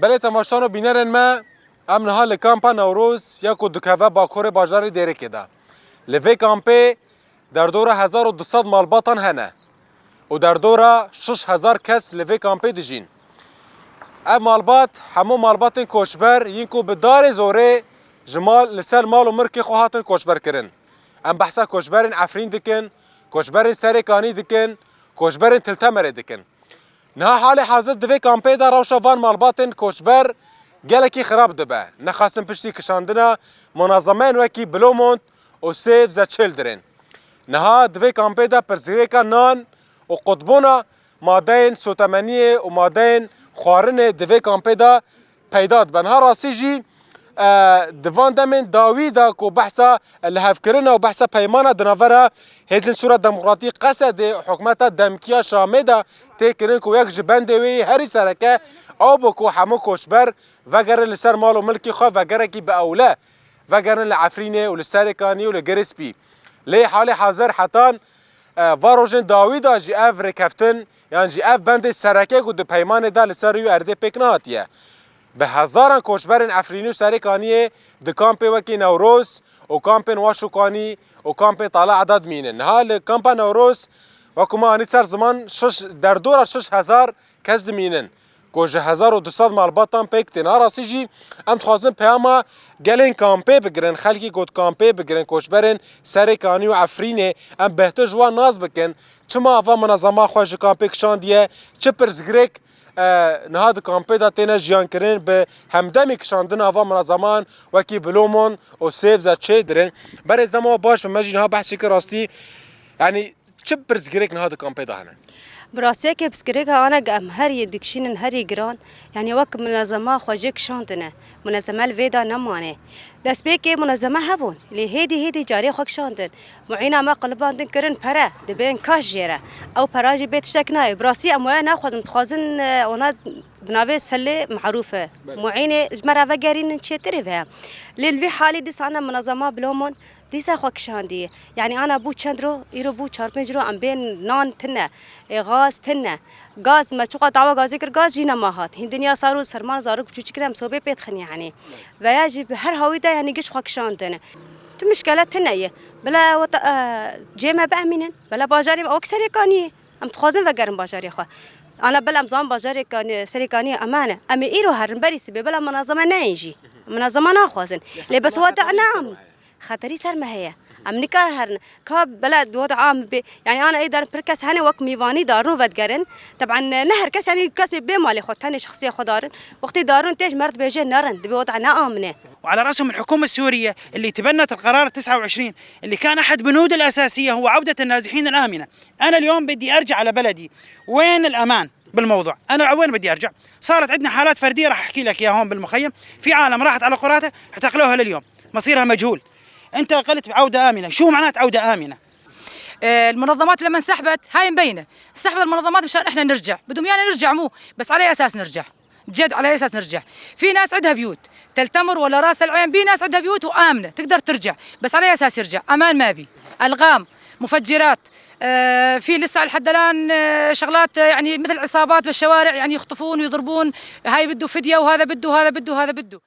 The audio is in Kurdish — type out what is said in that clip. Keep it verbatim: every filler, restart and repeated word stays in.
Belê temaşan û bînerên me, em niha li kampa Newroz ya ku dikeve bakurê bajarê Dêrikê de. Li vê kampê derdora hezar û du sed malbatan hene û derdora şeş hezar kes li vê kampê dijîn. Ev malbat hemû malbatên koçber yên ku bi darê zorê ji mal, li ser mal û mirkê xwe hatin koçber kirin. Em behsa koçberên Efrîn dikin, koçberên Serê Kanî dikin, koçberên Til Temerê dikin. Niha halê hazir di vê kampê de rewşa van malbatên koçber gelekî xirab dibe. Nexasin piştî kişandina munezemeyên wekî Blomont û Save the Children. Niha di vê kampê de pirsgirêka nan û qutbûna madeyên sotemeniyê û madeyên xwarinê di vê kampê de peyda dibe. Niha rastî jî, e, di van demên dawî de ku behsa lihevkirina û behsa peymana di navbera Hêzên Sûriya Demokratîk, Qesedê, hikûmeta demkî ya Şamê de tê kirin ku yek ji bendê wê yê herî sereke ew bû ku hemû koçber vegerin li ser mal û milkê xwe, vegerekî bi ewle vegerin li Efrînê û li Serê Kanî û li Girê Spî. Lê halê hazir hetan, e, va rojên dawî de jî ev rêkeftin, yan jî ev bendê sereke ku di peymanê de li ser rûyê erdê pêk nehatiye. Bi hezaran koçberên Efrînî û Serê Kaniyê di kampê wekî Newroz û kampên Waşûkanî û kampên Tala Eda dimînin. Niha li kampa Newroz, wekû me anî ser ziman, şeş, derdora şeş hezar kes dimînin, ku ji hezar û du sed malbatan pêk tên. A rastî jî em dixwazin peyama gelên kampê bigirin, xelkî ku di kampê bigirin, koçberên Serê Kanî û Efrînê, em bêhtir ji wan nas bikin. Çima ava munezema xwe ji kampê kişandiye? Çi pirsgirêk, e, niha di kampê de têne jiyankirin, bi hemdemî kişandina ava munezeman wekî Blomont û Save the Children? Berêz dema baş be, me jî niha behsê kir rastî. Yanî çi pirsgirêk niha di kampê de hene? Bi rastiyekê pirsgirêka ana em her yê dikişînin, her yê giran, yanî wek munezema xwe jê kişandine. Munezeme li vê de nemane. Destpêkê munezeme hebûn, lê hêdî hêdî carê xwe kişandin. Muîna me qulibandin kirin pere, dibên kaş jê re. Ew pera jî bê tiştek nayê. Bi rastî em waya naxwazin, dixwazin, e, ona bi navê Selê Merûf e. Belê. Muînê ji me re vegerînin çêtirê ve. Lê li vî halî dîsa ne munezema Blomont dîsa xwe kişandî. Yanî ana bû çend ro, îro bû çar pênc ro em bên nan tine, ê, gaz tine. Gaz me çiqa dawa gazê kir, gaz jî nema hat. Hîn dinya sar û serman zarok çûçik em sobê pê dixin yanî. Veya jî bi her hawî de yanî giş xwe kişandin. Tu mişkele tine ye. Bila wata, e, cê me biemînin. Bila bajarê me wek Serê Kaniyê. Em dixwazin vegerin bajarê xwe. Ana bila em zan bajarê Kanî-, Serê Kaniyê eman e. Em ê îro herin berî sibê bila munazeme neyên jî. Munazeme naxwazin. Lê bes wata ne em. Xeterî ser me heye. Em nikar herin. Ka bela di wada am bê, yanî ana ê darin pir kes hene wek mîvanî darin û vedigerin. Teban ne her kes, yanî kesê bê malê xwe, tenê şexsiyê xwe darin. Wextê darin tê ji mer dibêje nerin, dibê wada ne amine. وعلى رأسهم الحكومة السورية اللي تبنت القرار تسعة وعشرين، اللي كان أحد بنود الأساسية هو عودة النازحين الآمنة. أنا اليوم بدي أرجع على بلدي. وين الأمان بالموضوع؟ أنا وين بدي أرجع؟ صارت عندنا حالات فردية، راح أحكي لك إياها هون بالمخيم. في عالم راحت على قراتها، اعتقلوها لليوم، مصيرها مجهول. أنت قلت بعودة آمنة، شو معنات عودة آمنة؟ آه، المنظمات لما انسحبت، هاي مبينة. انسحبت المنظمات مشان إحنا نرجع. بدهم يانا نرجع، مو بس على أي أساس نرجع؟ جد على أي أساس نرجع؟ في ناس عندها بيوت، تل تمر ولا راس العين، في ناس عندها بيوت وآمنة تقدر ترجع، بس على أي أساس يرجع؟ أمان ما بي، ألغام، مفجرات، آه، في لسه لحد الآن، آه، شغلات، آه، يعني مثل عصابات بالشوارع، يعني يخطفون ويضربون، هاي بده فدية وهذا بده، هذا بده، هذا بده.